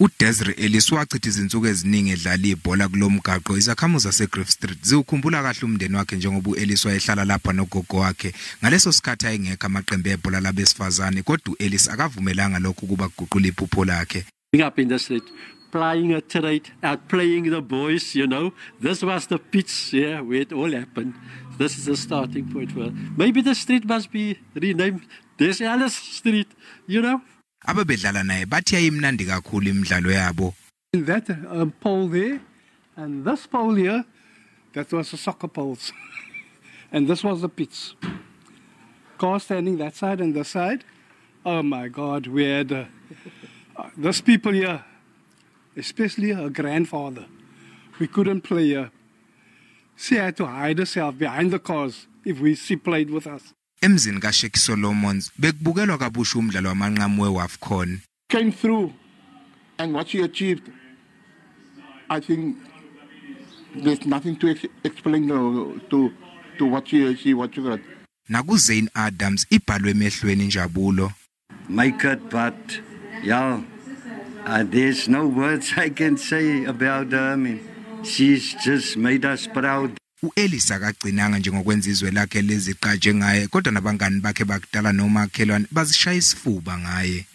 UDesiree Ellis wachitha izinsuku eziningi edlala ibhola kulomgaqo. Izakhamuzi zaseGriff Street ziwukhumbula kahle umndeni wakhe njengoba uEllis wayehlala lapha nogogo wakhe. Ngaleso sikhathi ayengekho amaqembu ebhola labesifazane, kodwa uEllis akavumelanga lokhu kuba kuguqula iphupho lakhe. Up in the street, plying a trade, outplaying the boys. This was the pitch, yeah, where it all happened. This is the starting point for maybe the street must be renamed Des Ellis Street. Ababedlala naye bathi yayimnandi kakhulu imidlalo yabo. That pole there and this pole here, that was the soccer poles. And this was the pitch. Cars standing that side and this side. Oh my God, we had those people here, especially her grandfather. We couldn't play here. She had to hide herself behind the cars if she played with us. Emzini kaSheikh Solomons bekubukelwa kabusha umdlalo wamanqamu weWAFCON. Came through and what she achieved, I think there's nothing to explain to what she got. NakuZane Adams ibhalwe emehlweni injabulo. Make it, but yeah, there's no words I can say about her. I mean, she's just made us proud. U-Ellis akagcinanga nje ngokwenza izwe lakhe lizigqaje ngaye, kodwa nabangani bakhe bakudala nomakhelwane bazishaya isifuba ngaye.